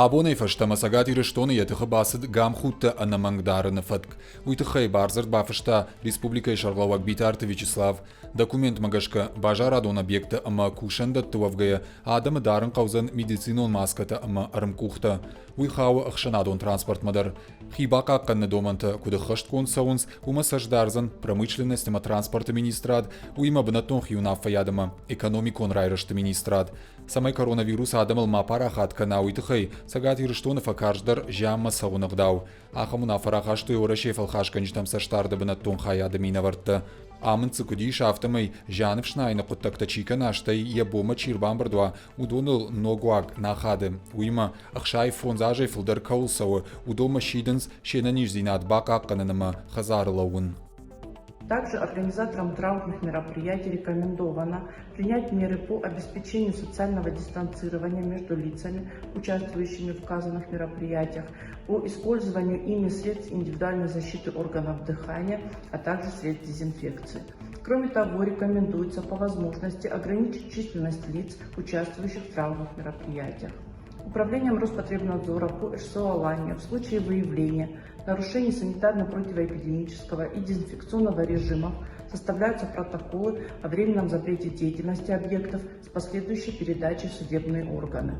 Абонӕй фӕстӕмӕ Цӕгат Ирыстоны йӕ тыхы бацыд гамхудтӕ ӕнӕмӕнг дарыны фӕтк. Уый тыххӕй бардзырд бафыста республикӕйы сӕргълӕууӕг Битарты Вячеслав. Документмӕ гӕсгӕ, базарадон объекттӕ ӕмӕ кусӕндӕтты уӕвгӕйӕ адӕмы дарын хъӕудзӕн медицинон маскӕтӕ ӕмӕ ӕрмкъухтӕ. Уый хауы ӕхсӕнадон транспортмӕ дӕр. Хи бахъахъхъӕныны домӕнтӕ куыд ӕххӕстгонд цӕуынц, уымӕ цӕст дардзӕн промышленность ӕмӕ транспорты министрад, уыимӕ бынӕттон хиуынаффӕйад ӕмӕ экономикон райрӕзты министрад. Цӕмӕй коронавирус адӕмыл ма парахат кӕна, уый тыххӕй Цӕгат Ирыстоны фӕкарздӕр зианмӕ цӕуыны ӕгъдау. Ахӕм уынаффӕ рахастой Уӕрӕсейы фӕлхасгӕнджытӕм цӕстдарды бынӕттон хайады минӕвӕрттӕ. Амынд дзы куыд ис, афтӕмӕй зианы фснайыны хъуыддӕгтӕ чи кӕна, стӕй йӕ бонмӕ чи ӕрбамбырд уа, уыдоныл ног уаг нӕ ахады. Уыимӕ, 65 азӕй фылдӕр кӕуыл цӕуы, уыдонмӕ сидынц се нӕниздзинад бахъахъхъӕнын ӕмӕ хӕдзары лӕууын. Также организаторам траурных мероприятий рекомендовано принять меры по обеспечению социального дистанцирования между лицами, участвующими в указанных мероприятиях, по использованию ими средств индивидуальной защиты органов дыхания, а также средств дезинфекции. Кроме того, рекомендуется по возможности ограничить численность лиц, участвующих в траурных мероприятиях. Управлением Роспотребнадзора по РСО «Алания» в случае выявления нарушений санитарно-противоэпидемического и дезинфекционного режимов составляются протоколы о временном запрете деятельности объектов с последующей передачей в судебные органы.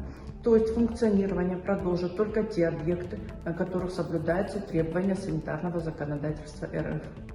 То есть функционирование продолжат только те объекты, на которых соблюдаются требования санитарного законодательства РФ.